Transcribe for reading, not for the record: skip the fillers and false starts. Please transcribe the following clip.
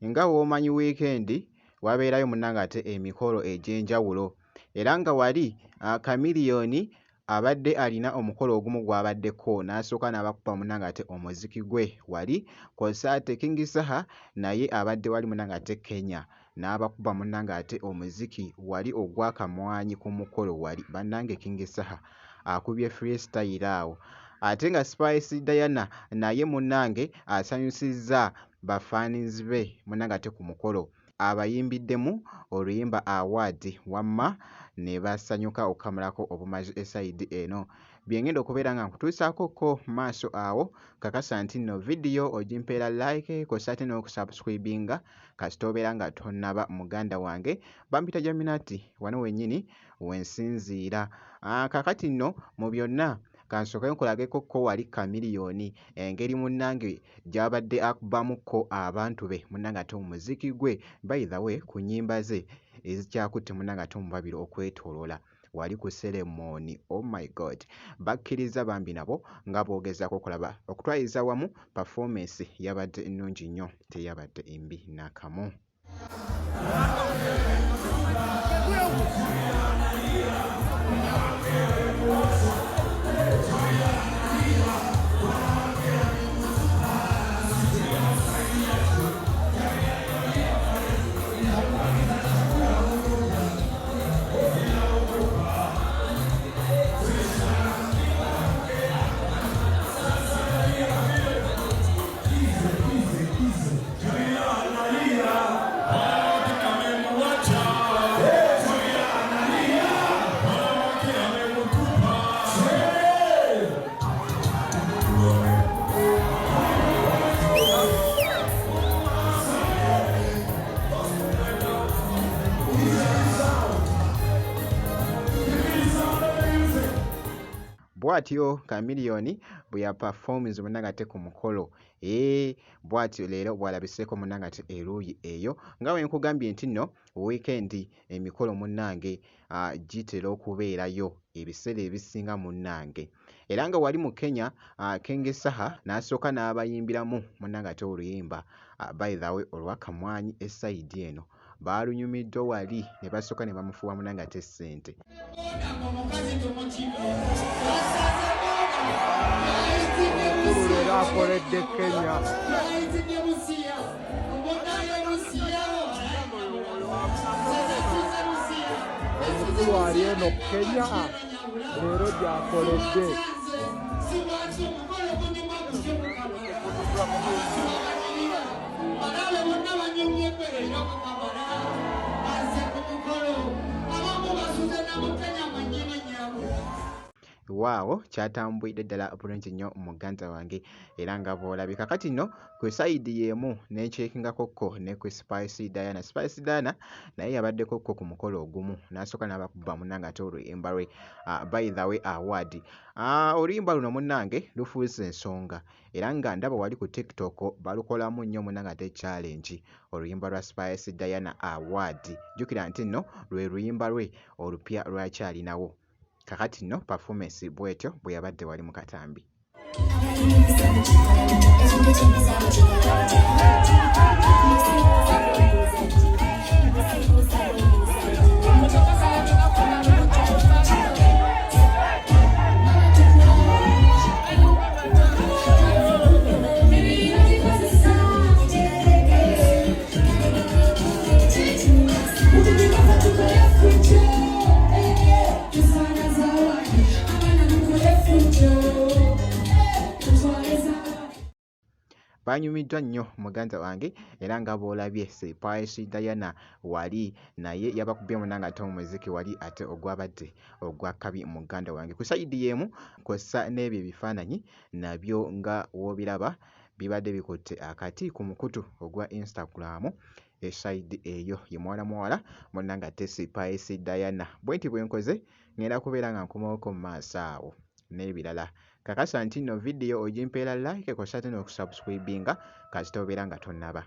Nga bw'omanyi wiikendi wabeerayo munnange ate emikolo egy'enjawulo era nga wali Chameleone abadde alina omukolo ogumu gw'abaddeko n'asooka n'abakuba munnange ate omuziki gwe wali, kw'ossa ate King Saha naye abadde wali munnange ate Kenya n'abakuba munnange ate omuziki wali ogw'akamwanyi ku mukolo wali. Bannange King Saha akubye freestyle awo. Ate nga Spice Diana naye munnange asanyusizza ba fans be munnange ate ku mukolo abayimbiddemu oluyimba Award wamma ne basanyuka okukamalako obumazi esayidi eno. Bye ngenda okubeera nga nkutuusaako ko maaso awo, kakasa nti nno vidiyo ogimpeera like kw'ossa ate n'okusubscribinga kasita obeera nga tonnaba muganda wange. Bampita Jaminati wano wennyini we nsinziira. Kaakati nno mu byonna kansooke nkulageko ko wali Chameleone engeri munnange gy'abadde akubamukko abantu be munnange ate omuziki gwe by the way ku nnyimba ze ezikyakutte munnange ate omubabiro okwetooloola wali ku ceremony oh my God bakkirizza bambi nabo nga boogezaako okulaba okutwaliza awamu performance yabadde nnungi nnyo teyabadde mbi n'akamu. Bw'atyo Chameleone bwe yapafominze munnange ate ku mukolo. Eeh bw'atyo leero bw'alabiseeko munnange ate eruuyi eyo nga bwe nkugambye nti nno wiikendi emikolo munnange gitera okubeerayo ebiseera ebisinga munnange. Era nga wali mu Kenya King Saha n'asooka n'abayimbiramu munnange ate oluyimba by the way olwa Kamwanyi esayidi eno baalunyumiddwa wali ne basooka ne bamufuuwa munnange ate ssente. Omukulu leero akoledde Kenya. Omukulu ali eno Kenya leero gy'akoledde. Waawo kyatambulidde ddala bulungi nnyo muganda wange era nga bw'olabye. Kaakati nno ku sayidi y'emu ne nkyekingako ko ne ku Spice Diana. Spice Diana naye yabaddeko ko ku mukolo ogumu n'asooka n'abakuba munnange ate oluyimba lwe by the way Award. Oluyimba luno munnange lufuuse ensonga era nga ndaba wali ku TikTok balukolamu nnyo munnange ate challenge oluyimba lwa Spice Diana Award. Jjukira nti nno lwe luyimba lwe olupya lw'akyalinawo. Kakati nno performance bw'etyo bwe yabadde wali mu katambi. Baanyumiddwa nnyo muganda wange era nga bw'olabye Spice Diana wali naye yabakubye munnange ate omuziki wali ate ogwabadde ogw'akabi muganda wange. Ku sayidi y'emu kw'ossa n'ebyo ebifaananyi nabyo nga w'obiraba bibadde bikutte akati ku mukutu ogwa Instagram esayidi eyo ye mwana muwala munnange ate Spice Diana. Bwenti bwe nkoze ng'enda kubeera nga nkomawoko mu maaso awo n'ebirala. Kakasa nti nno vidiyo ogimpeera like kw'ossa ate n'okusubscribinga kasita obeera nga tonnaba.